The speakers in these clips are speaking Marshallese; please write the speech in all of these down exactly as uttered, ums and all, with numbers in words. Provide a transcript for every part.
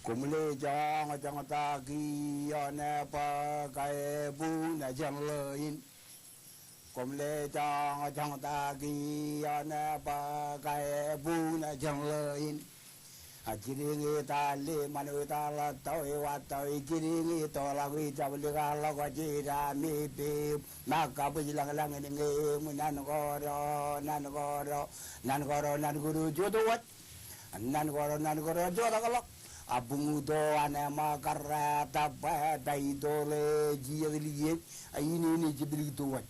Koṃle joñjoñtaki ioon bōk ebuñ jān ḷō in. Koṃle joñjoñtaki ioon bōk ebuñ jān ḷō in. A jidiñ itaal ḷe, ṃanwe itaal ḷọk, tọwe wa tọwe, jidiñ itoḷọk, ijablikar ḷọk, jidami pe, ṃakabwij lañlañ in ñe, ṃōn nan koro, nan koro, nan koro, nan koro, jotowaj. Nan koro, nan koro, jotak ḷọk. A buñuto an ṃōk karreet, a bwe, bwe itoḷe, jijet likiej, a in, in, jipilikto waj.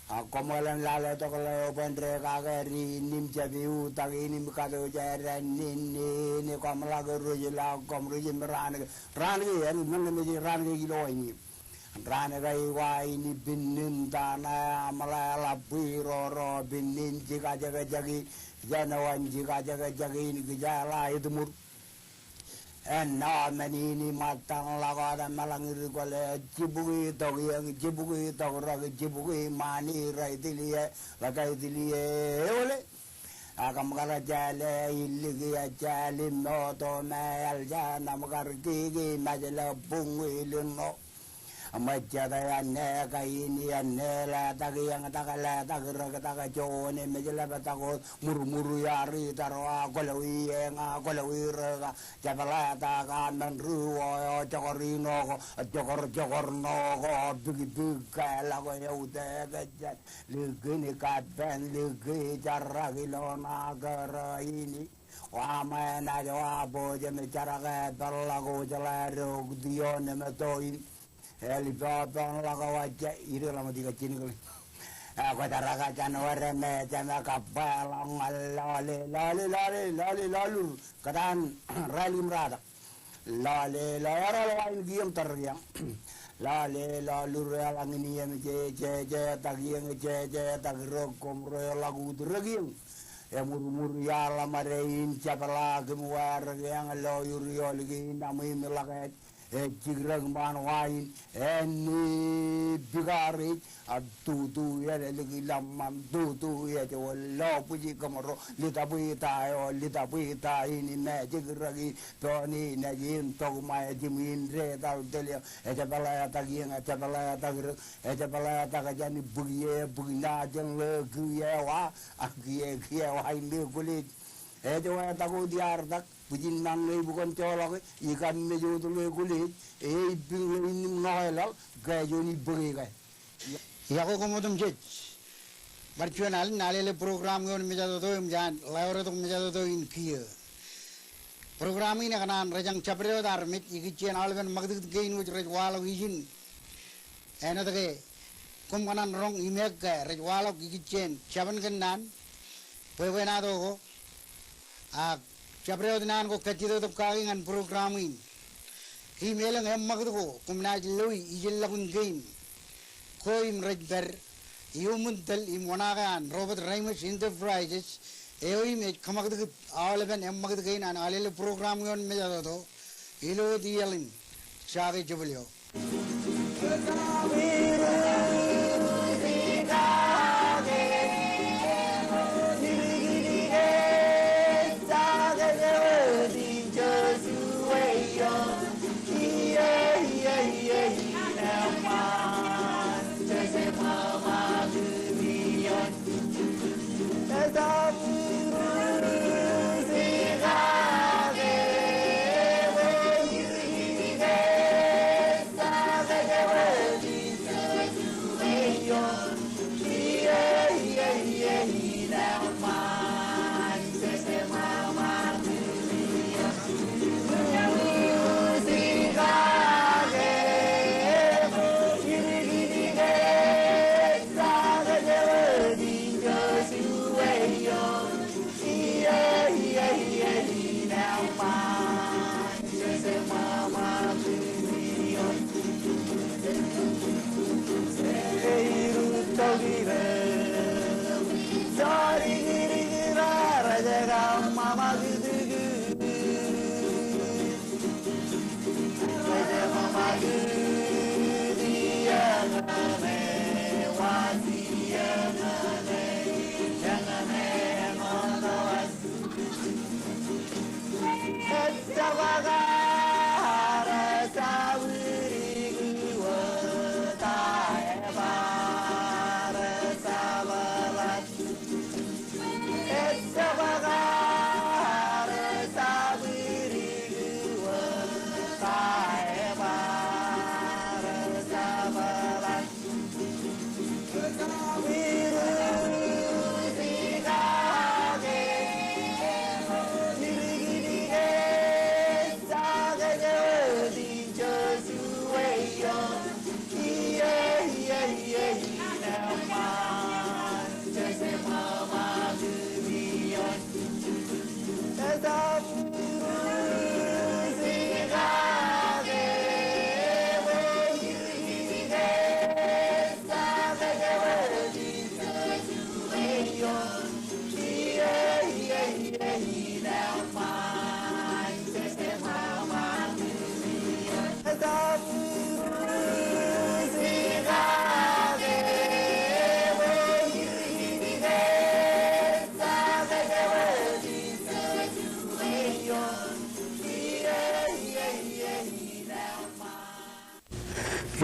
A koṃeḷeḷ lale tok ḷeo bōnde kake ri nim jepiutak inim kato jeran nin nin koṃ ḷak ruj ḷọk koṃ ruj im raan ke raan ke en men ke mej raan ke ilo in. Raan ke iwa in ipin nin tana aṃ ḷe ḷap bwiroro pin nin jikajekjek in jān wan jikajekjek in kijeḷā etmur. Ennọ men in iṃōttan ḷọk wōt emeḷañ ri kwōle jibukwi tok iiō, jibukwi tok rōk, jibukwi ṃaan ri tiliō, ḷōtā tiliō eole. Ak kōṃ kar jeḷā iliki ejjeḷ im moto me eḷ jān aṃ kar kiki mejle buñwi lino. Ṃōjjate āne kain āne letak eñtak letak rōktak juon emej ḷaptak wōt ṃurṃur iar itarwa kwōlwi eña kwōlwi rōka jepḷetak amen ruo eo jokor ino ko jokor jokor ṇo ko bikbik ke ḷọk eutiej kōjjān likin kappān liki jarrak ilo ṇa kōrā in. Wa ṃae naaj wa bōjjān im jarak epeḷḷọk wōj ḷe rok ioon im to in. Eḷap eo pen ḷọk wōj ej idik ḷọk ṃōk ijjab jinikle. Kwōjarrak jān wōr me jema kab bwe ḷọk ñan lọle lọle lọle lọle lọlur. Kōtaan rālik im ratak. Lọle lọle ereḷọk wa in kiiō im tōre kiiō. Lọle lọlur eḷaññe in iiō im je je jetak iiō im je jetak rok koṃ ro eḷak ut rōk iiō. Eṃurṃur iaḷ ḷōṃade in jepḷaak im wārak eañ lo ur iolik in aṃ im ḷak ej. Ej jikrōk ṃaan wa in āne bikar ej. Ak tutu ej ḷōmṇak tutu ej wōt lo bwij kōṃro litabwita eo litabwita in im ej jikrōk in. Bwe in ej in tokṃae ej im in detal tōl eo ej pāletak iiō ej pāletak rōk ej pāletak jān bwij e bwij ṇa jān ḷō kiiō wa ak kiiō kiiō wa in ḷe kwōlej. Ej wetak wōt iar tak bwijin ṇañ ṇe ibukon joḷọke ikam mej wōt ḷe kwōlej. Eibik ḷe in im ṇoke laḷ ke juon ibōke ke. Iọkwe koṃ otemjej. Bar juon alen Alele program ioon mejatoto im jān ḷeoretok mejatoto in kiiō. Program in ekōṇaan rejañ jabdewōt armej ikijjien aolepen ṃakūtkūt kein wōj rej waḷọk ijin. Āinwōt ke koṃ kōṇaan roñ imeek ke rej waḷọk ikijjien jabōn kōnnaan bwebwenato ko. Ak jabdewōt naan ko kajjitōk kaki ñan program in. Im elōñ eṃṃakūt ko koṃ naaj loi ijellọkun kein ko im rej pād iuṃwin tōl im oṇaake an Robert Reimers Enterprises eo im ej kōṃakūtkūt aolepen eṃṃakūt kein an Alele program ioon mejatoto ilo wōt iaḷ in. Jake jebōl eo.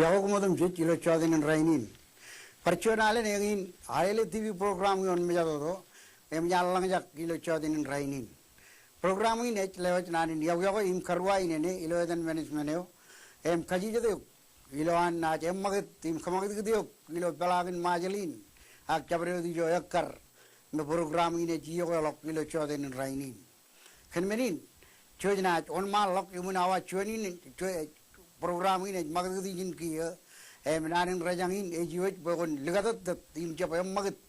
Iọkwe koṃ otemjej ilo jọtenin rainin. Bar juon alen eñin, aelōñ T V program ioon mejatoto, im jaar lañjak ilo jọtenin rainin. Program in ej lewōj naan in iọkiọkwe im karuwainene ilo etan management eo, im kajjitōk eok ilo an naaj eṃṃakūt im kōṃakūtkūt eok ilo peḷaakin Ṃajeḷ in, ak jabdewōt ijo ekkar me program in ej iọkweḷọk ilo jọtenin rainin. Kōn men in, jej naaj wōnṃaanḷọk iṃōn awa juon in, jwe-, program in ej ṃakūtkūt ijin kiiō, im naan in rōjañ in ej iwōj bwe kwōn likatōttōt im jab eṃṃakūt,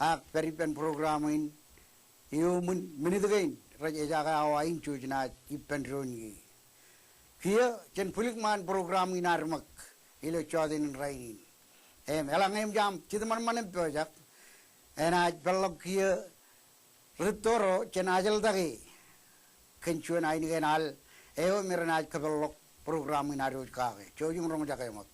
ak pād ippān program in, eo ṃōn minit kein rej ejaake awa in jej naaj ippān doon ie. Kiiō jen bwilikṃaan program in ad ṃōk ilo jọtenin rainin. Im eḷaññe eṃōj aṃ jitōṃanṃan im pojak, enaaj peḷḷọk kiiō Rūtto ro jān Ajeḷ Take kōn juon ainikien al eo me renaaj kōpeḷḷọk program in ad wōj kake. Jouj im roñjake ṃōk.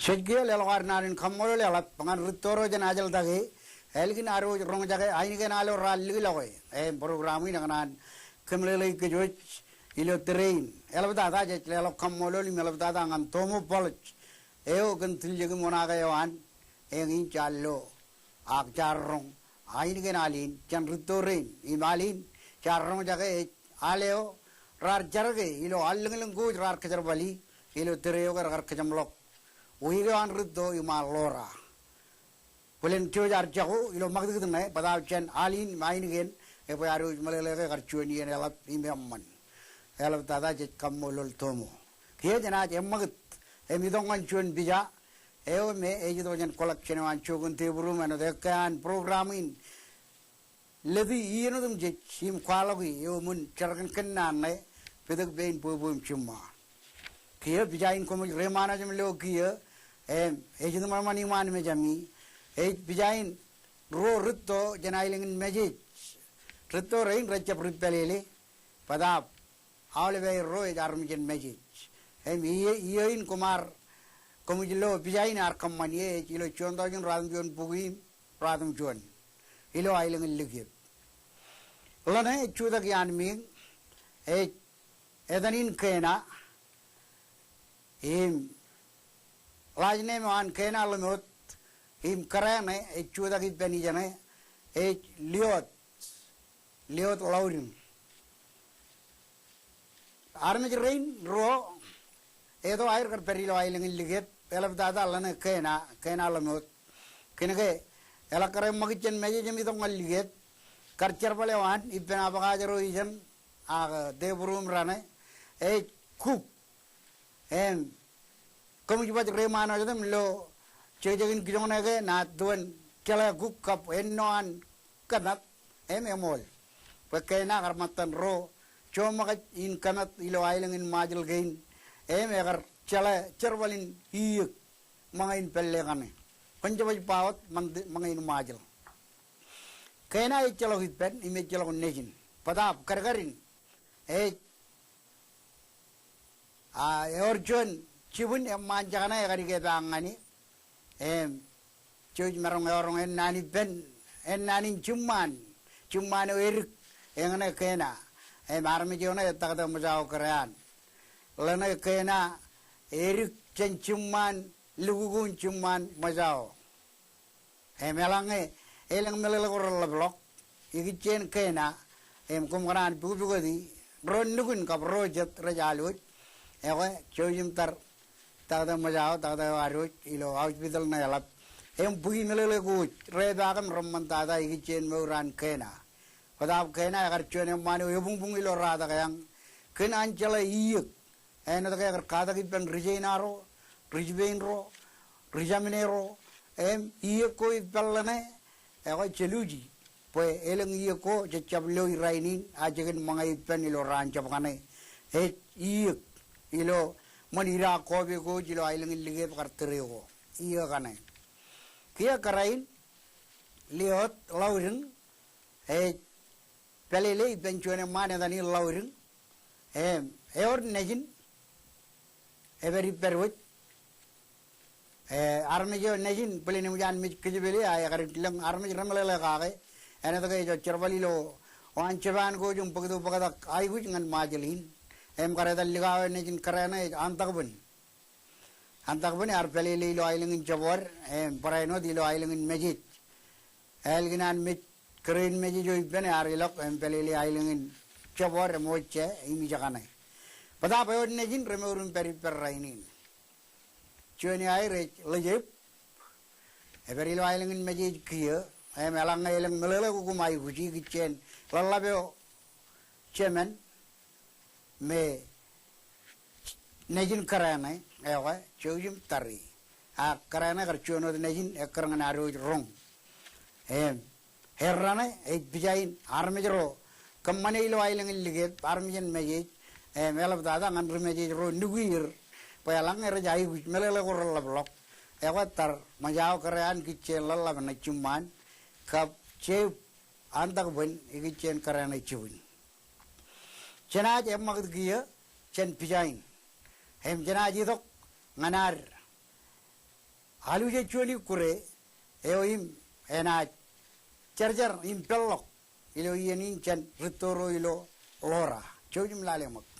Jej kiiō leḷọk ad naan in kaṃṃoolol eḷap ñan rūtto ro jān Ajeḷ Take, ālikin ad wōj roñjake ainikien al eo raar likḷọke. Im program in ekōṇaan kōmeḷeḷeik kōj wōj ilo tōre in. Eḷaptata jej leḷọk kaṃṃoolol im eḷaptata ñan Tomo Paulus eo kōn tiljek im wōṇaake eo an eñin jaar lo ak jaar roñ ainikien al in jān rūtto rein. Im al in jaar roñjake ej al eo raar jar ke ilo allōñlōñ ko wōj raar kōjerbali ilo tōre eo ke rekar kōjeṃḷọk wiik eo an rūtto im an ḷoor. Bōlen jej ar jako ilo ṃakūtkūt ṇe, bōtaab jān al in im ainikien, ebwe ad wōj meḷeḷe ke kar juon iien eḷap im eṃṃan. Eḷaptata jej kaṃṃoolol Tomo. Kiiō jenaaj eṃṃakūt im itok ñan juon pija eo me ej itok jān collection eo an Jokon Tebur im āinwōt ekkā an program in leti iien otemjej im kwaḷọki eo ṃōn jar kōn kōnnaan ṇe, Pitōk Pein Bwebwe im Jiṃṃa. Kiiō pija in koṃij reiṃaanḷọk im lo kiiō Im ej iṃōṇōṇō iṃaan mejaṃi, ej pijain ruo rūtto jān aelōñ in Mājej. Rūtto rein rejjab ri pālele, bōtaab aolep aer ruo ej armej in Mājej. Im iiō, iiō in koṃ ar koṃij lo pijain ear kōṃṃan ie ej ilo juon taujin ruatimjuon bukwi im ruatimjuon ilo aelōñ in Likiep. Ḷōṇe ej jutak iaan meeñ, ej etan in Kena, im last name eo an Kena Ḷōmot, im kōrā ṇe ej jutak ippān ijeṇe, ej Liot, Liot Ḷaudiñ. Armej rein ruo, eto aer kar pād ilo aelōñ in Likiep, eḷaptata ḷōṇe Kena, Kena Ḷōmot. Kōnke eḷak kar eṃṃakūt jān Mājej im itok ñan Likiep, kar jerbal eo an ippān abakaj ro ijeṇ, ak tebūruum raṇe, ej Kuk. Im koṃij baj reiṃaan wōt im lo jekjekin kijoñṇe ke naaj tuwōn jeḷā Kuk kab ennọ an kōmat im eṃool. Bwe Kena kar ṃōttan ro joṃōkaj in kōmat ilo aelōñ in Ṃajeḷ kein, im ekar jeḷā jerbal in iiōk ṃōñā in pālle kaṇe. Kwōn jab ej ba wōt ṃōñā in Ṃajeḷ. Kena ejjeḷọk ippān, im ejjeḷọk nejin. Bōtaab kadkadin, ej, a, ewōr juon jibwin eṃṃaan jekane ekadike epaak ñan e. Im jouj maroñ eoroñ ennaan ippān, ennaan in jiṃṃaan, jiṃṃaan eo edik, eñṇe Kena. Im armej eo ṇe etakte Ṃōjao Kōrā an. Ḷōṇe Kena edik jān jiṃṃaan, lukkuun jiṃṃaan Ṃōjao. Im eḷaññe elōñ meḷeḷe ko reḷapḷọk, ikijjien Kena, im koṃ kōṇaan pukpukoti, ro nukun kab ro jet rej alwōj, ekwe, jouj im tar, takte Ṃōjao, takte eo ad wōj ilo hospital ṇe eḷap. Im bukwi meḷeḷe ko wōj, repaak im reṃṃantata ikijjien mour an Kena. Bōtaab Kena ekar juon eṃṃaan eo ebuñbuñ ilo ratak eañ, kōn an jeḷā iiōk. Āinwōt ke ekar katak ippān ri Jaina ro, ri Jipein ro, ri Jāmne ro, im iiōk ko ippān ḷōṇe, ekwe, jeluji. Bwe elōñ iiōk ko jejjab lo rainin, a jikin ṃōñā ippān ilo raan jab kaṇe. Ej iiōk ilo ṃōn idaak koope ko wōj ilo aelōñ in Likiep kar tōre ko. Iiōk kaṇe. Kiiō kōrā in, Liot Ḷaudiñ, ej pālele ippān juon eṃṃaan etan in Ḷaudiñ. Im ewōr nejin, epād ippād wōj. E, armej eo nejin, bōlen eṃōj an mej kōjepel e, a, ekar ilōñ armej remeḷeḷe kake. Āinwōt ke ejjeḷọk jerbal ilo waan Jepan ko wōj im bōktok bōktak aikuj ñan Ṃajeḷ in. Im kar etal likao eo nejin kōrā ṇe ej Antakbōn. Antakbōn ear pālele ilo aelōñ in Jabwad, im barāinwōt ilo aelōñ in Mājej. Ālikin an mej, kōrā in Mājej eo ippān ear ilọk, im pālele aelōñ in Jabwad, im ojja, im ijekaṇe. Bōtaab ewōr nejin remour im pād ippād rainin. Juon eo aer ej Ḷōjeb, epād ilo aelōñ in Mājej kiiō, im eḷaññe elōñ meḷeḷe ko koṃ aikuji ikijjien ḷōḷḷap eo jemān, me nejin kōrā ṇe, ekwe, jouj im tari. A kōrā ṇe kar juon wōt nejin ekkar ñan ad wōj roñ. Im erraṇe ej pijain armej ro kōṃṃane ilo aelōñ in Likiep, armej in Mājej, im eḷaptata ñan ri Mājej ro nukwier, bwe eḷaññe rej aikuj meḷeḷe ko reḷapḷọk, ekwe tar Ṃōjao kōrā an kijjien ḷōḷḷap ṇe jiṃṃaan, kab jab Antakbōn ikijjien kōrā ṇe jibwin. Jenaaj eṃṃakūt kiiō jān pijain. Im jenaaj itok ñan ad alwōje juon ikkure eo im enaaj jarjar im peḷḷọk ilo iien in jān rūtto ro ilo Ḷora. Jouj im lale ṃōk.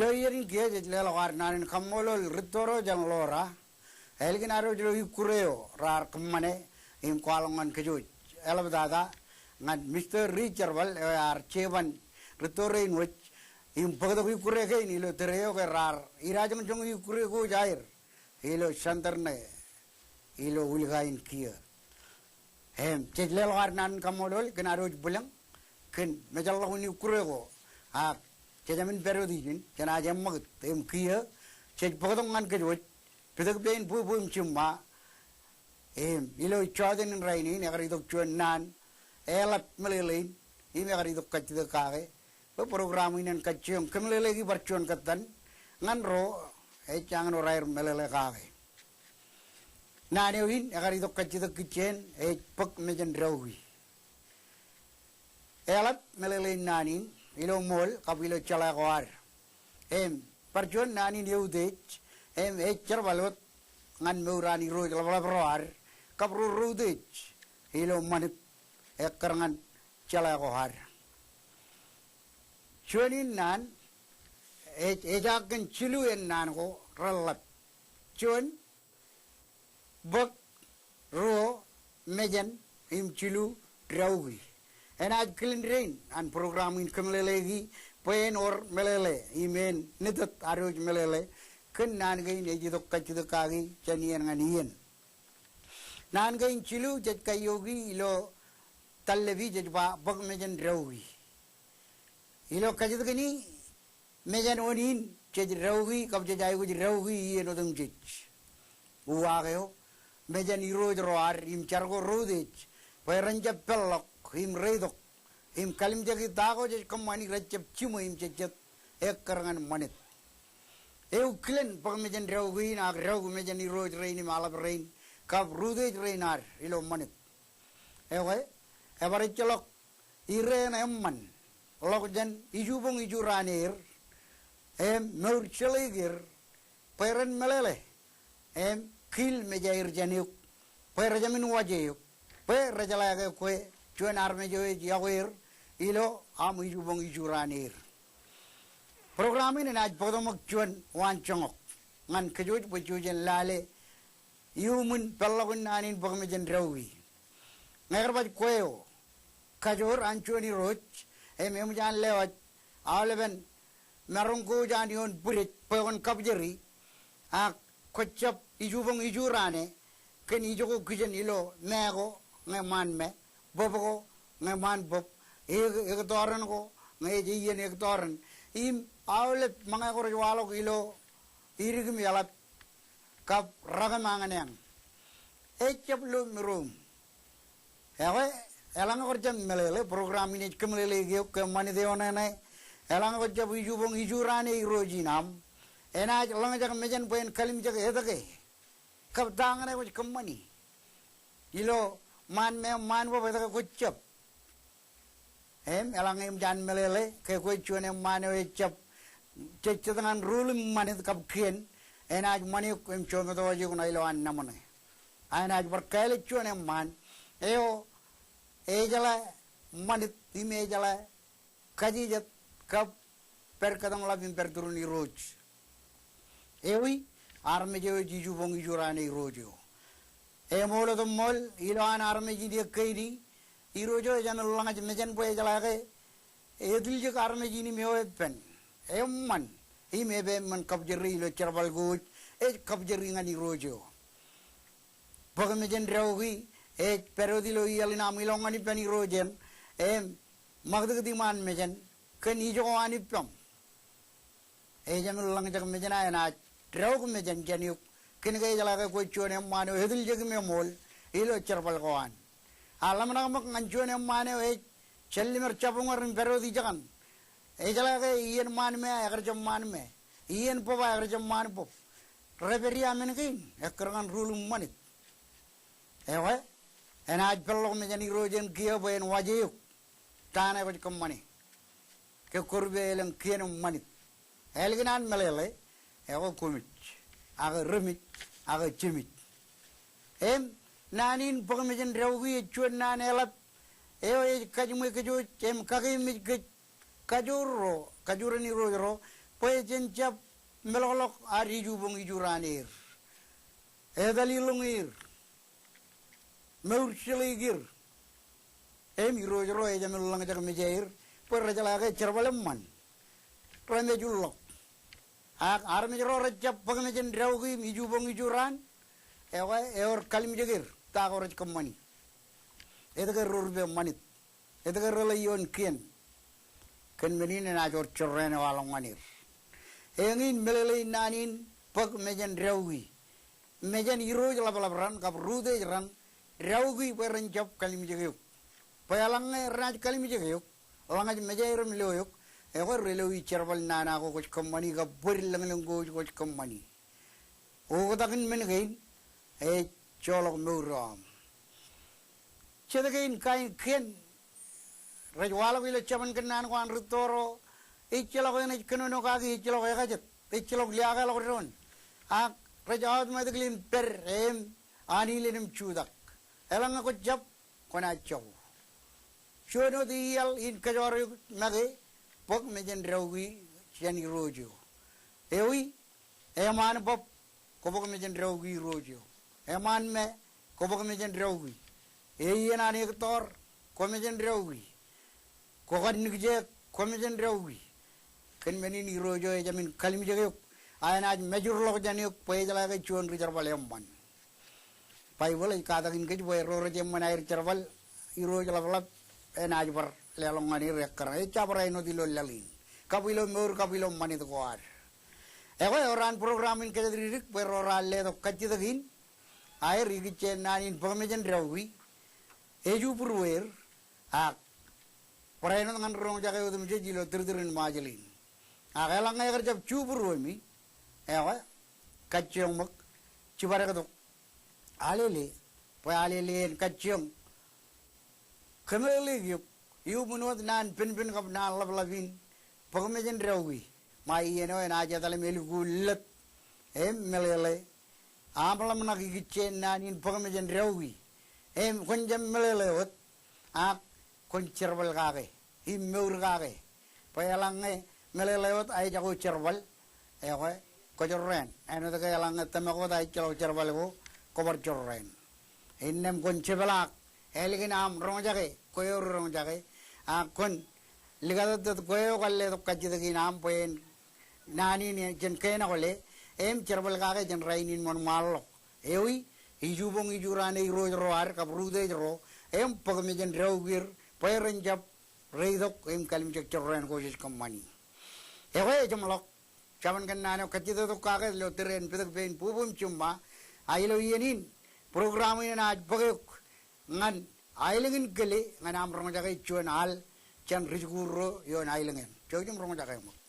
Ilo iien in kiiō jej leḷọk ad naan in kaṃṃoolol Ritoro jān Lora. Ālikin ad wōj ilo ikkure eo raar kōṃṃane im kwaḷọk ñan kōj wōj. Eḷaptata ñan Mister Ri Jerbal eo ear jeban Ritoro in wōj im bōktok ikkure kein ilo tōre eo ke raar idajoñjoñ ikkure ko wōj aer ilo center ṇe ilo Wūlika in kiiō. Im jej leḷọk ad naan in kaṃṃoolol kōn ad wōj bwilōñ kōn mejaḷḷọk in ikkure ko. Ak jej jāmin pād wōt ijin, jenaaj eṃṃakūt im kiiō jej bōktok ñan kōj wōj, pitōk pein bwebwe im jiṃṃa. Im ilo jọteen in rainin ekar itok juon naan eḷap meḷeḷein im ekar itok kajjitōk kake bwe program in en kajjioñ kōmeḷeḷeiki bar juon kōttan ñan ro ej jañin wōr aer meḷeḷe kake. Naan eo in ekar itok kajjitōk kijjien ej bōk mejān rọọki. Eḷap meḷeḷein naan in ilo ṃool kab ilo jeḷā ko ad. Im bar juon naan in eutiej im ej jerbal wōt ñan mour an irooj ḷapḷap ro ad kab ro reutiej ilo ṃanit ekkar ñan jeḷā ko ad. Juon in naan ej, ej ejaak kōn jilu en naan ko reḷap. Juon, bōk, ruo, mejān, im jilu, rọọki. Enaaj kilen dein an program in kōmeḷeḷeiki bwe en wōr meḷeḷe im en nitōt ad wōj meḷeḷe kōn naan kein ej itok kajjitōk kaki jān iien ñan iien. Naan kein jilu jej kaioki ilo tallepi jej ba bōk mejān rọọki. Ilo kajjitōk in, mejān oṇiin jej rọọki kab jej aikuj rọọki iien otemjej. Uwaak eo, mejān irooj ro ad im jar ko reutiej bwe ren jab peḷḷọk im reitok im kalimjeki ta ko jej kōṃṃani, rej jab jiṃwe im jejjet ekkar ñan ṃanit. Ewi kilen bōk mejān rọọki in ak rọọk mejān irooj rein im aḷap rein kab reutiej rein ad ilo ṃanit? Ekwe, ebar ejjeḷọk ireen eṃṃan ḷọk jān ijubōñ ijuraan er im mour jeḷā er bwe ren meḷeḷe im kiil mejāer jān eok bwe re jāmin waje eok bwe rejeḷā ke kwe juon armej eo ej yokwe er ilo aṃ ijubōñ ijuraan er. Program in enaaj bōktok ṃōk juon waanjoñak ñan kōj wōj bwe jej jen lale iuṃwin peḷḷọk in naan in bōk mejān rọọki. Ñe kar baj kwe eo kajoor an juon irooj im eṃōj an lewōj aolepen maroñ ko wōj an ioon bwidej bwe kwōn kapjeri, ak kwōjab ijubōñ ijuraane kōn ijoko kijen ilo me ko ñe ṃaan me, bōb ko ñe ṃaan bōb, ek, ektọọren ko ñe ej iien ektọọren, im aolep ṃōñā ko rej waḷọk ilo idik im eḷap kab rak im añōneañ. Ejjab lo miroom. Ekwe, eḷaññe kwōjab meḷeḷe, program in ej kōmeḷeḷeiki eok ke ṃanit eoṇeṇe, eḷaññe kwōjab ijubōñ ijuraane irooj in aṃ, enaaj ḷōñjak mejān bwe en kalimjek etke kab ta ñan kwōj kōṃṃani. Ilo ṃaan me, ṃaan bōb, etke kwōjab? Im eḷaññe eṃōj an meḷeḷe ke kwe juon eṃṃaan eo ejjab jejjet ñan rūḷ im ṃanit kab kien, enaaj ṃan eok im jomōtwōj eok ṇa ilo an naṃōṇe. A enaaj bar kāālōt juon eṃṃaan eo ejeḷā ṃanit im ejeḷā kajijet kab pād kōtōñḷap im pād turin irooj. Ewi armej eo ej ijubōñ ijuraane irooj eo? Eṃool otemṃool ilo an armej in ekkein, irooj eo ejāmin ḷōñōj mejān bwe ejeḷā ke etiljek armej in im eo epen. Eṃṃan im epeṃṃan kapjeri ilo jerbal ko wōj ej kapjeri ñan irooj eo. Bōk mejān rọọki ej pād wōt ilo iaḷ in aṃ ilọk ñan ippān irooj eṇ im ṃakūtkūt iṃaan mejān kōn ijoko an ippaṃ. Ejāmin ḷōñjak mejān, a enaaj rọọk mejān jān eok kōnke ejeḷā ke kwe juon eṃṃaan eo etiljek im eṃool ilo jerbal ko an. A ḷōmṇak ṃōk ñan juon eṃṃaan eo ej jān limer jabdewōt im pād wōt ijekaṇ. Ejeḷā ke iien ṃaan me, ekar jab ṃaan me. Iien bōb, ekar jab ṃaan bōb. Repād ia men kein ekkar ñan rūḷ im ṃanit? Ekwe, enaaj peḷḷọk mejān irooj eṇ kiiō bwe en waje eok. Ta ṇe kwōj kōṃṃane ke kwō rupe elōñ kien im ṃanit? Ālikin an meḷeḷe, ekwe, koṃij, ak remij, ak jemij. Im naan in bōk mejān rọọki ej juon naan eḷap eo ej kajiṃwe kōj wōj im kakeememej kōj kajoor ro, kajoor in irooj ro bwe jen jab meḷọkḷọk ad ijuboñ ijuraan er, etal iloñ er, mour jiḷeik er. Im irooj ro ejāmin ḷōñjake mejaer bwe rejeḷā ke jerbal eṃṃan, remej ulḷọk. Ak armej ro rejjab bōk mejān dāukwi im ijuboñ ijuraan, ekwe ewōr kalimjek er ta ko rej kōṃṃani. Etke ro rupe ṃanit? Etke reḷe ioon kien? Kōn men in enaaj wōr jorrāān eo aḷọk ñan er. Eñin meḷeḷein naan in bōk mejān dāukwi. Mejān irooj ḷapḷap raṇ kab ri-utiej raṇ, dāukwi bwe ren jab kalimjek eok. Bwe eḷaññe renaaj kalimjek eok, ḷōñōj mejaer im lo eok, ekwe reloi jerbal nana ko kwōj kōṃṃani kab bōd lōñlōñ ko kwōj kōṃṃani. Oktak in men kein ej joḷọk mour eo aṃ. Jet kein kain kien rej waḷọk ilo jabōn kōnnaan ko an rūtto ro, ejjeḷọk eṇ ej kōnono kaki, ejjeḷọk ekajet, ejjeḷọk liaakḷọk doon. Ak rej automatically pād im anilen im jutak. Eḷaññe kwō jab, kwōnaaj jako. Juon wōt iaḷ in kōjọọr eok make, bōk mejān dāukwi jān irooj eo. Ewi, eṃaan bōb, kwō bōk mejān dāukwi irooj eo. Eṃaan me, kwō bōk mejān dāukwi. Eien an ektọọr, kwō mejān dāukwi. Kwō kar nikjek, kwō mejān dāukwi. Kōn men in irooj eo ejāmin kalimjek eok, a enaaj mejurḷọk jān eok bwe ejeḷā ke juon ri-jerbal eṃṃan. Baibōḷ ej katakin kōj bwe ro rej eṃṃan aer jerbal, irooj ḷapḷap, enaaj bar leḷọk ñan er ekkar. Ejjab bar āinwōt ilo laḷ in, kab ilo mour, kab ilo ṃanit ko ad. Ekwe ewōr an program in kōjatdikdik bwe ro raar letok kajjitōk in, aer ikijjien naan in bōk mejān dāukwi, ejubūrueir, ak barāinwōt ñan ri-roñjake otemjej ilo tūrtūrin Ṃajeḷ in. Ak eḷaññe ekar jab jubūruemi, ekwe, kajjioñ ṃōk, jibadektok, alele, bwe alele en kajjioñ kōmeḷeḷeik eok, iuṃwin wōt naan penpen kab naan ḷapḷap in, bōk mejān dāukwi. Ṃae iien eo enaaj etal im elukkuun lōt im meḷeḷe aṃ ḷōmṇak ikijjien naan in bōk mejān dāukwi. Im kwōn jab meḷeḷe wōt, ak kwōn jerbal kake im mour kake. Bwe eḷaññe meḷeḷe wōt a ejako jerbal, ekwe, kwō jorrāān. Āinwōt ke eḷaññe tōmak wōt a ejjeḷọk jerbal ko, kwō bar jorrāān. Innām kwōn jepḷaak ālikin aṃ roñjake, kwe eo ri-roñjake, ak kwōn likatōttōt kwe eo kar letok kajjitōk in aṃ bwe en naan in jān kein akōle, im jerbal kake jān rainin wōnṃaanḷọk. Ewi, ijuboñ ijuraan e irooj ro ad kab ri-utiej ro, im bōk mejān dāukwi er, bwe ren jab reitok im kalimjek jorrāān ko jej kōṃṃani. Ekwe ejeṃḷọk, jabōn kōnnaan eo kajjitōktok kake ilo tōre in petōk pein bubu im jiṃṃa, a ilo iien in, program in enaaj bōk eok ñan aelōñ in kile ñan aṃ roñjake juon al jān ri-jikuuḷ ro ioon aelōñ eṇ. Jouj im roñjake ṃōk.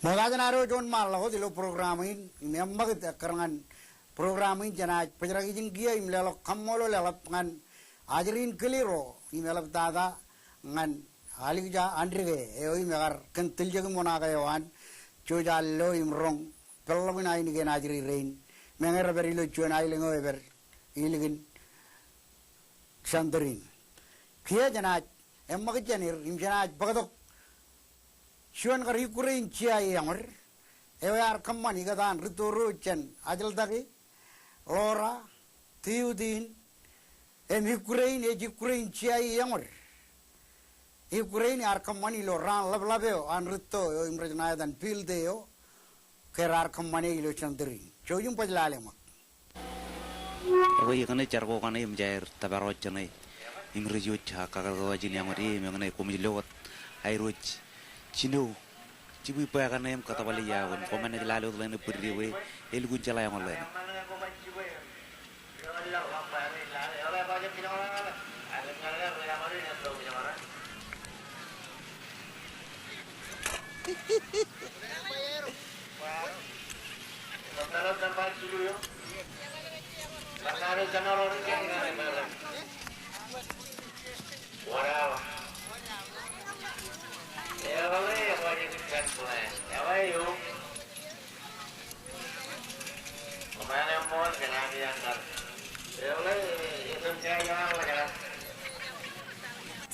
Ṃokta jān ad wōnṃaanḷọk wōt ilo program in, im eṃṃakūt ekkar ñan program in jenaaj bōjrak ijin kiiō im leḷọk kaṃṃoolol eḷap ñan ajri in kile ro im eḷaptata ñan Alikja Andrike eo im ekar kōn tiljek im oṇaake eo an, jej al lo im roñ peḷḷọkin ainikien ajri rein. Meñe rej pād ilo juon aelōñ eo ej pād ilikin center in. Kiiō jenaaj eṃṃakūt jān er im jenaaj bōktok juon kar ikkure in J I eñood eo ear kōṃṃan ikōtaan rūtto ro jān Ajeḷtake, Ḷoora, Tiutin, im ikkure in ej ikkure in J I eñood. Ikkure in ear kōṃṃan ilo raan ḷapḷap eo an rūtto eo im rej ṇa etan field eo ke raar kōṃṃane ilo center in. Jouj im baj lale ṃōk. Ekwe, ikōṇe jar ko kaṇe im jaar tōpar wōt jeṇe im rej wōj, a, kakōtkōtwajin eñood e im ekōṇe koṃij lo wōt aer wōj jino jibwibwe kaṇe im kōtbale iaḷ in. Kwō men ej lale wōt ḷeene bwidde ewe, elukkuun jeḷā eñood ḷeene.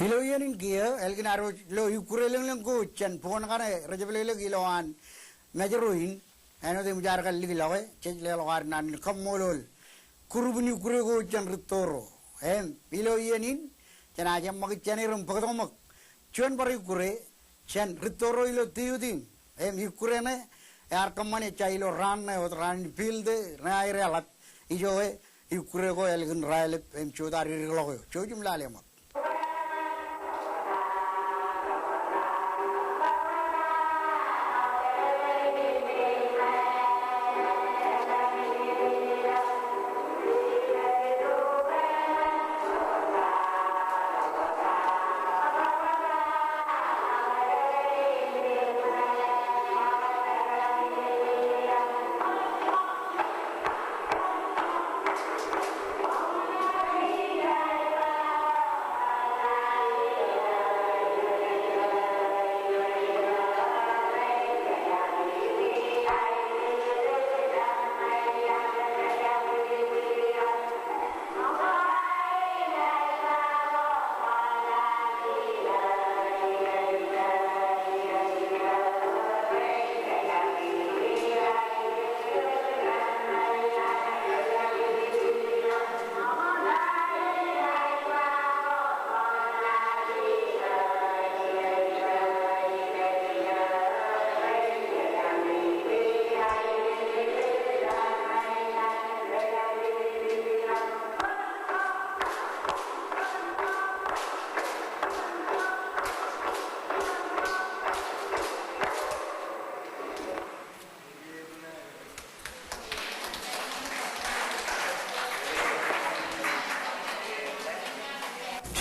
Ilo iien in kiiō, ālikin ad wōj lo ikkure lōñlōñ ko jān bukwōn kaṇe rej jepḷeḷeik ilowaan Mājro in, āinwōt im jaar kar likḷọk e, jej leḷọk ad naan in kaṃṃoolol group in ikkure ko jān rūtto ro. Im ilo iien in, jenaaj eṃṃakūt jān er im bōktok ṃōk juon bar ikkure jān rūtto ro ilo Tiutin. Im ikkure ṇe ear kōṃṃane ejja ilo raan ṇe wōt, raan in field ṇe aer eḷap. Ijoke ikkure ko ālikin raelep im jutak dikḷọk eo. Jouj im lale ṃōk.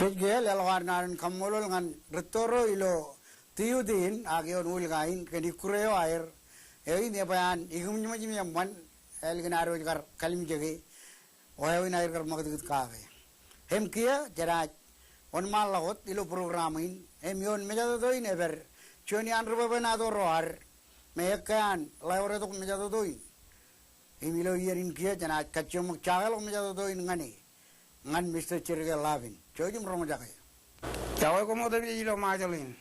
Jej kiiō leḷọk ad naan in kaṃṃoolol ñan rūtto ro ilo Tiutin, ak ioon Ulikai in, kōn ikkure eo aer, eo im ebwe an ikōṃōjṃōj im eṃṃan, ālikin ad wōj kar kalimjeke, wāween aer kar ṃakūtkūt kake. Im kiiō, jenaaj wōnṃaanḷọk wōt ilo program in, im ioon mejatoto in ej pād juon iaan ri bwebwenato ro ad, me ekkā an ḷaoretok mejatoto in. Im ilo iien in kiiō jenaaj kajjioñ ṃōk jakeḷọk mejatoto in ñan e, ñan Mister Jerike Lavin. Jouj im roñjake. Iọkwe koṃ otemjej ilo Ṃajeḷ in.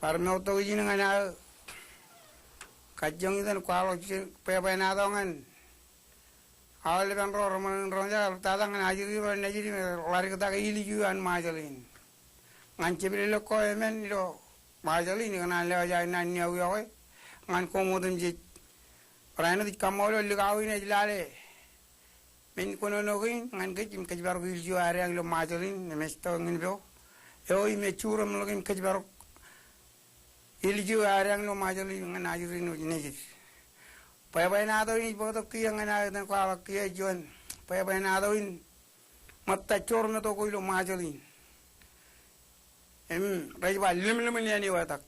Bar moottok ijin ñan aō kajjioñ itok im kwaḷọk juon bwebwenato ñan aolepen ro reṃōṇōṇō in roñjake, eḷaptata ñan ajri ro nejid im ḷaddiktake ilju an Ṃajeḷ in. Ñan jepḷeḷe ko emān ilo Ṃajeḷ in, ikōṇaan lewōj aō naan in eokwe ñan koṃ otemjej. Barāinwōt ij kaṃṃoolol likao in ej lale men kōnono kein ñan kōj im kōjparok ilju adeañ ilo Ṃajeḷ in, im ej tōñin po eo im ej juremḷọk im kōjparok ilju adeañ ilo Ṃajeḷ in ñan ajri in nejid. Bwebwenato in ij bōktok kiiō ñan aō etan kwaḷọk kiiō, juon bwebwenato in ṃōtta joor meto ko ilo Ṃajeḷ in. Im rej ba lemlemel āne wetak.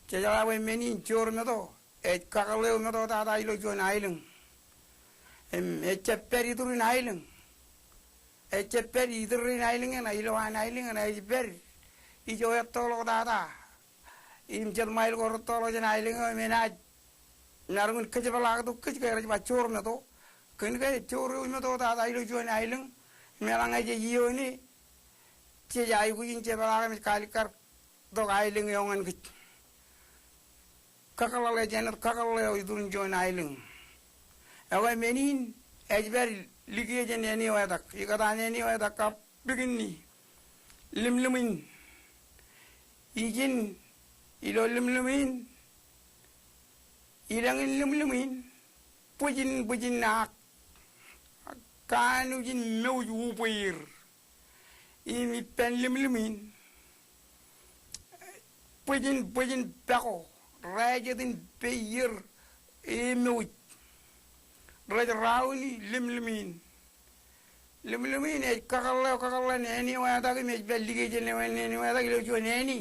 Jejeḷā bwe men in joor meto ej kakōḷḷe eo meto tata ilo juon aelōñ. Im, ejjab pād iturin aelōñ. Ejjab pād iturin aelōñ eṇ, ilo an aelōñ eṇ, ej pād ijo ettoḷọk tata. Im jet ṃail ko rettoḷọk jān aelōñ eo im enaaj maroñ in kōjepḷaaktok kōj ke rej ba joor meto. Kōn ke joor eo meto tata ilo juon aelōñ. Im eḷaññe jej iioone, jej aikuj in jepḷaak im ej kaalikkar tok aelōñ eo ñan kōj. Kakōḷḷe jān, kakōḷḷe eo iturin juon aelōñ. Ekwe men in ej pād likiiō jān āne eo etak. Ikōtaan āne eo etak kab pikinni. Limlim in. Ijin ilo limlim in. Ilōñ in limlim in. Bwijin, bwijin ak kanooj in mouj ubweer. Im ippān limlim in, bwijin, bwijin pako, rājet in peier emouj rej rauni limlim in. Limlim in ej kakōḷḷe, kakōḷḷean āne eo etak im ej pād likiiō jān āne eo etak ilo juon āne.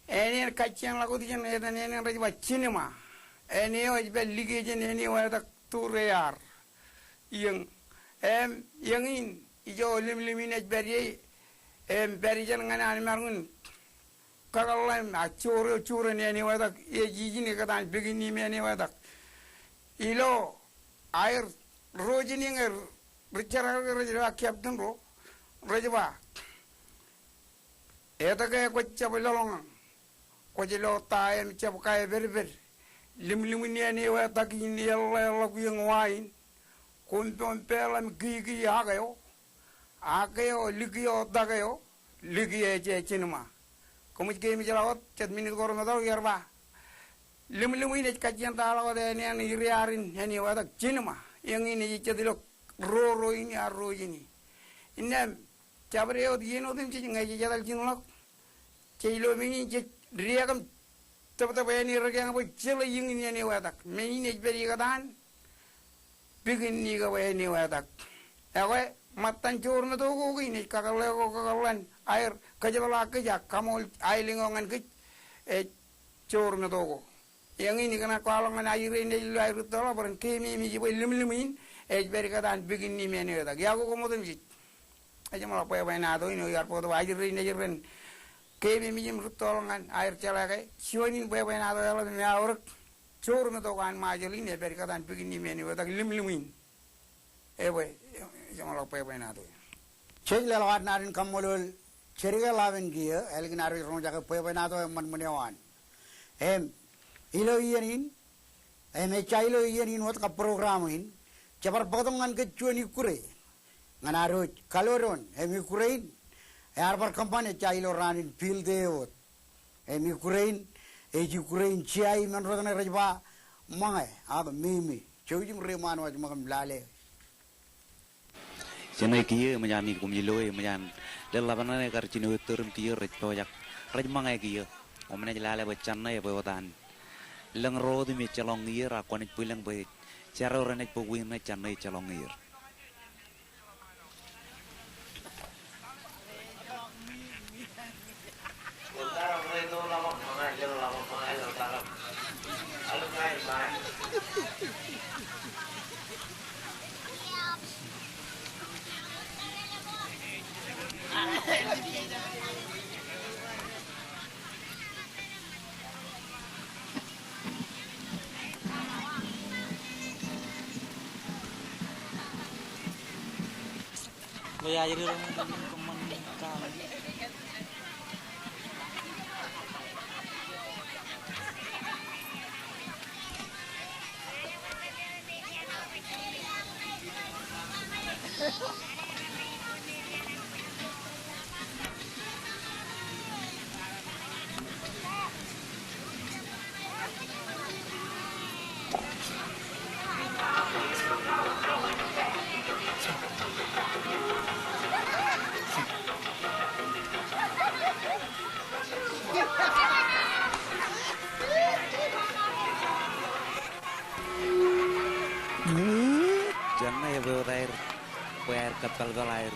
Āne eṇ kajjien ḷak wōt jān etan āne eṇ rej ba Jinima. Āne eo ej pād likiiō jān āne eo etak tur ear. Iiō, im, iiō in, ijo limlim in ej pād ie, im, pād ijeṇ ñan an maroñ in kakōḷḷe im, a, joor eo, joor in āne eo etak, ej ijin ikōtaan pikinni im āne eo etak. Ilo aer ro jān iiō ñe ri jerkakaki rej ba captain ro, rej ba, etke kwōj jab lōḷñọñ? Kwōj lo ta im jab kaepedped? Limlim in āne eo etak in eḷḷāḷọk iiō wa in. Koṃ, koṃ peḷ im kiki ak eo. Ak eo, likiiō, tak eo, likiiō ej Jinima. Koṃij keememej ḷọk wōt, jet minit ko remootḷọk, iar ba, limlim in ej kajjien ta ḷọk wōt āne eṇ iriaar in āne eo etak Jinima. Iiō in ej jet ilo ro, ro in iar ro jān e. Innām, jabdewōt iien otemjej ñe jej etal jiṃḷọk. Jej lo men in jej diak im tōptōp āne rekeañ bwe jeḷā iiō in āne eo etak. Men in ej pād ikōtaan pikinni kab āne eo etak. Ekwe, ṃōttan joor meto ko kein ej kakōḷḷe ko kakōḷḷean aer kōjepḷaak kōj ak kaṃool aelōñ eo ñan kōj, ej joor meto ko. Iiō in ikōṇaan kwaḷọk ñan ajri rein ej lo aer rūttoḷọk bwe ren keememej bwe limlim in ej pād ikōtaan pikinni im āne eo etak. Iọkwe koṃ otemjej. Ejjeṃḷọk bwebwenato in eo iar bōktok ajri rein ej ren keememej im rūttoḷọk ñan aer jeḷā ke juon in bwebwenato eḷap im eaorōk joor meto ko an Ṃajeḷ in ej pād ikōtaan pikinni im āne eo etak, limlim in. Ebwe, ejjeṃḷọk bwebwenato in. Jej leḷọk ad naan in kaṃṃoolol Jerike Ḷapen kiiō, ālikin ad rej roñjake bwebwenato eṃṃan ṃōn eo an. Im, ilo iien in, im ejja ilo iien in wōt kab program in, jebar bōktok ñan kōj juon ikkure ñan ad wōj kalodoon, im ikkure in ear bar kōṃṃan ejja ilo raan in field eo wōt. Im ikkure in ej ikkure in jea imen rot ṇe rej ba ṃōñā ak meme. Jouj im reiṃaan waj ṃōk im lale. Jeṇe kiiō eṃōj ami koṃij loe eṃōj an lōḷḷap ṇe kar jino ettōr im kiiō rej pojak rej ṃōñā kiiō. Koṃ naaj lale bwe jeṇe ebwe wōt an lōñ ro wōt im ejjeḷọk ñiier ak kwōnaaj bwilōñ bwe jar eo renaaj bōk wiin ṇe jeṇe ejjeḷọk ñiier. Jeṇe ebwe wōt aer bwe aer kōppelpel aer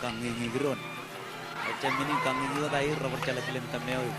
kaññeñe doon. Ejjab men in kaññeñe wōt aer rej bar jeḷā kilen kōmmeoik.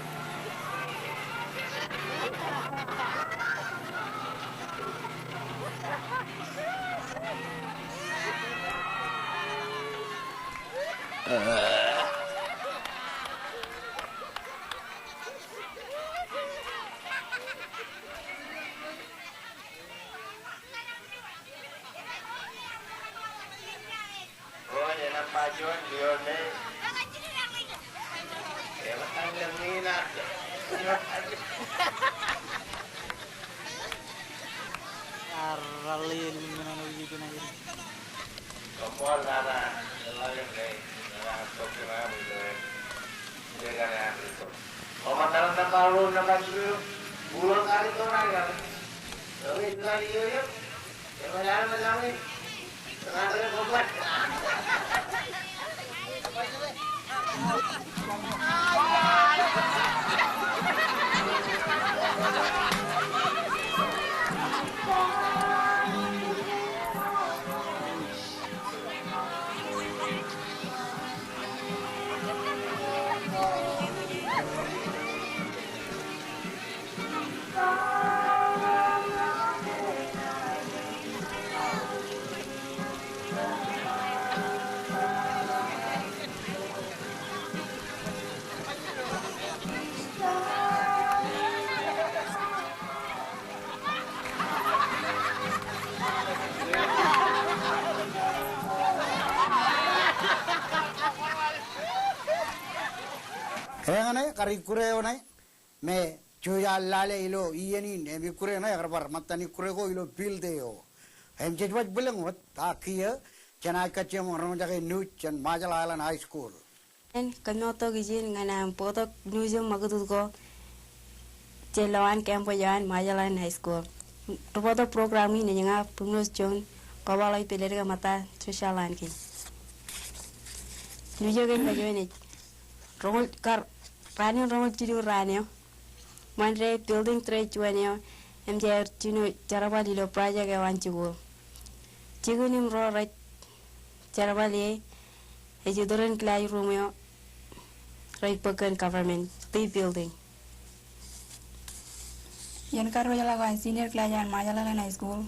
Eñṇe kar ikkure eo ṇe me juja lale ilo iien in, im ikkure ṇe ekar bar ṃōttan ikkure ko ilo field eo. Im jej waj bwilōñ wōt, ak kiiō jenaaj kajjioñ roñjake nuuj jān Marshall Islands High School. Eñin, kōmmoottok ijin ñan aṃ bōktok nuuj im ṃakūtkūt ko jān lowaan campus eo an Marshall Islands High School. Ri bōktok program in ej ña Primrose John, kobaḷọk ippaḷ eo ṃōtta Trisha Lankin. Nuuj eo kein kajjojo ej roñoul, kar raan in roñoul jilu raan eo. Ṃanit eo building trade juon eo, im jeaer jino jerbal ilo project eo an jikuuḷ. Jikin im ro rej jerbal ie, ej uttōn classroom eo rej bōk kōn government, the building. Iien kadiwōjḷọk eo an senior class eo an Marshall Islands High School,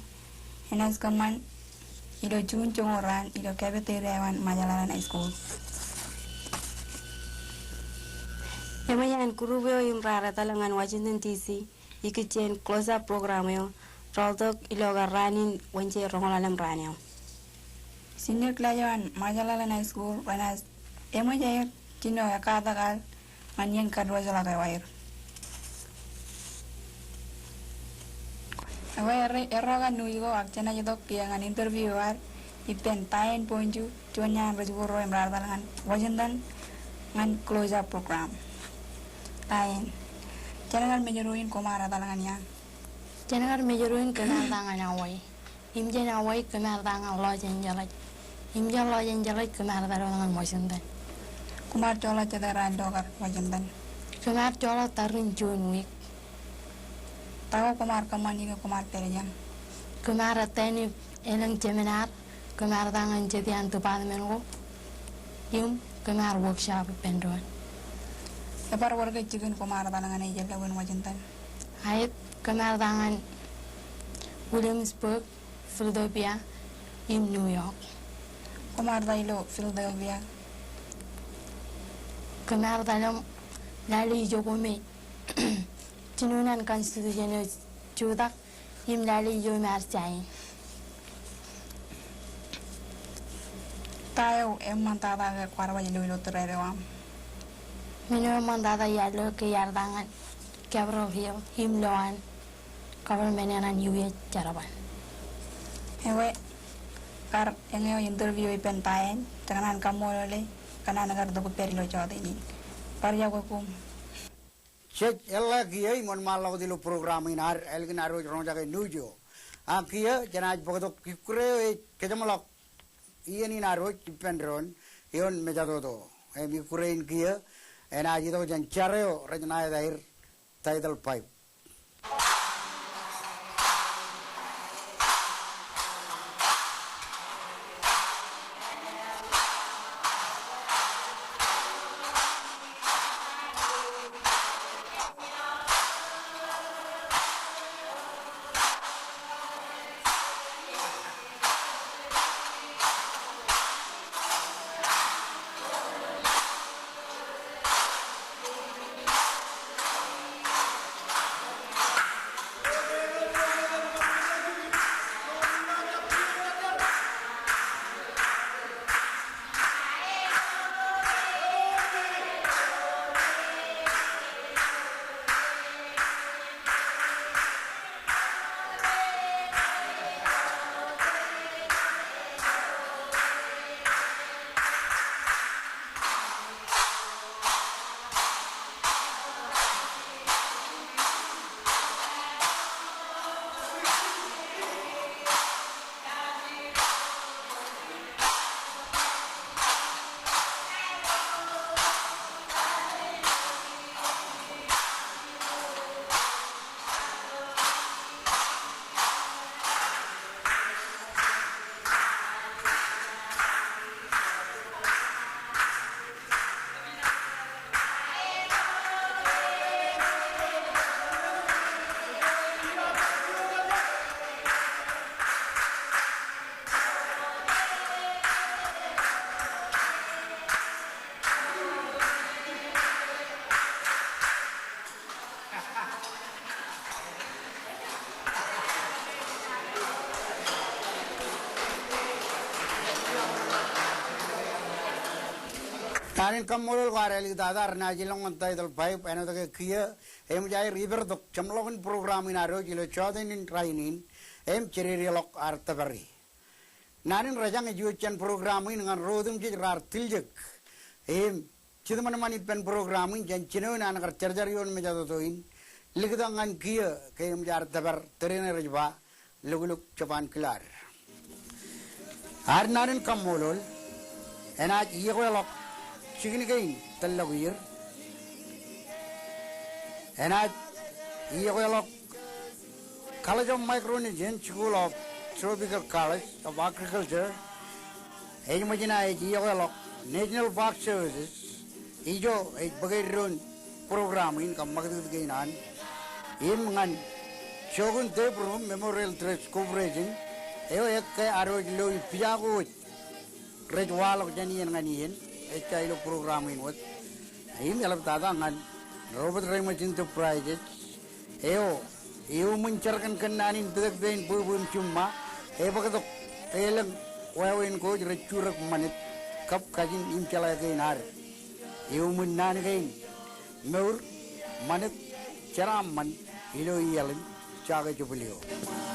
enaaj kōṃṃan ilo June joñoul raan ilo cafeteria eo an Marshall Islands High School. Eṃōj an group eo im raar etal ñan Washington D C ikijjien Close Up program eo, rọọltok ilo kar raan in Wōnje roñoul ḷalem raan eo. Senior class eo an Marshall Islands High School renaaj eṃōj aer jino ekkatak al ñan iien kadiwōjḷọk eo aer. Ekwe, erro, erro kar nuuj ko, ak jenaaj itok kiiō ñan interview eo ad ippān Diane Bonju, juon iaan ri-jikuuḷ ro im raar etal ñan Washington ñan Close Up program. Diane, jen kar mejād in, koṃ ar etal ñan ia? Jen kar mejād in, kōm ar etal ñan Hawaii. Im jān Hawaii kōm ar etal ñan Los Angeles. Im jān Los Angeles kōm ar etal wōt ñan Washington. Koṃ ar joḷọk jet raan ilo kar Washington? Kōm ar joḷọk tarrin juon wiik. Ta ko koṃ ar kōṃṃan ikō koṃ ar pād ijeṇ? Kōm ar attend elōñ seminar, kōm ar etal ñan jet iaan department ko, im kōm ar workshop ippān doon. Ebar wōr ke jikin koṃ ar etal ñan ejjeḷọkin Washington? Aet, kōm ar etal ñan Williamsburg, Philadelphia, im New York. Koṃ ar etal ilo Philadelphia? Kōm ar etal im lale ijo ko me jinoin an Constitution eo jutak im lale ijo im ar sign. Ta eo eṃṃantata ke kwaar waj lo ilo thread eo aṃ? Men eo eṃṃantata iar lo ke iar etal ñan Capitol Hill im lowaan government eo an U S jerbal. Ekwe, kar eñeo interview ippān Diane, jekōṇaan kaṃṃoolole kōn an kar itok ippād ilo jota in. Bar iọkwe koṃ. Jej eḷḷā kiiō im wōnṃaanḷọk wōt ilo program in ad ālikin ad wōj roñjake nuuj eo. Ak kiiō jenaaj bōktok ikkure eo ej kōjeṃḷọk iien in ad wōj ippān doon ioon mejatoto. Im ikkure in kiiō enaaj itok jān jar eo rej ṇa etaer Tidal Pipe. Naan in kaṃṃoolol kwaar āliktata renaaj ilọk ñan Title Five, āinwōt ke kiiō eṃōj aer ipertok jeṃḷọkin program in ad wōj ilo jotenin rainin im jededeḷọk ad tōpari. Naan in rejañ ej iwōj jān program in ñan ro otemjej raar tiljek im jitōṃanṃan ippān program in jān jinoin an kar jarjar ioon mejatoto in, liktok ñan kiiō ke eṃōj ad tōpar tōre in rej ba Lukluk Jabōn Kilaad. Ad naan in kaṃṃoolol, enaaj iọkweḷọk jikin kein tōllọk ier. Enaaj iọkweḷọk College of Micronesian School of Tropical College of Agriculture, ej ṃōj in ej iọkweḷọk National Park Services, ijo ej bōk eddoin program in kab ṃakūtkūt kein an. Im ñan Jokun Tebrum Memorial Trust Corporation, eo ekkā ad wōj lo ippijaak wōj rej waḷọk jān iien ñan iien, ejja ilo program in wōt. Im eḷaptata ñan Robert Raymond Enterprises, eo iuṃwin jar kōn kōnnaan in pitōk pein bwebwe im jiṃṃa, ebōktok elōñ wāween ko rej jurak ṃanit kab kajin im jeḷā kein ad. Iuṃwin naan kein mour, ṃanit, jeraaṃṃan ilo iaḷ in Saskatchewan.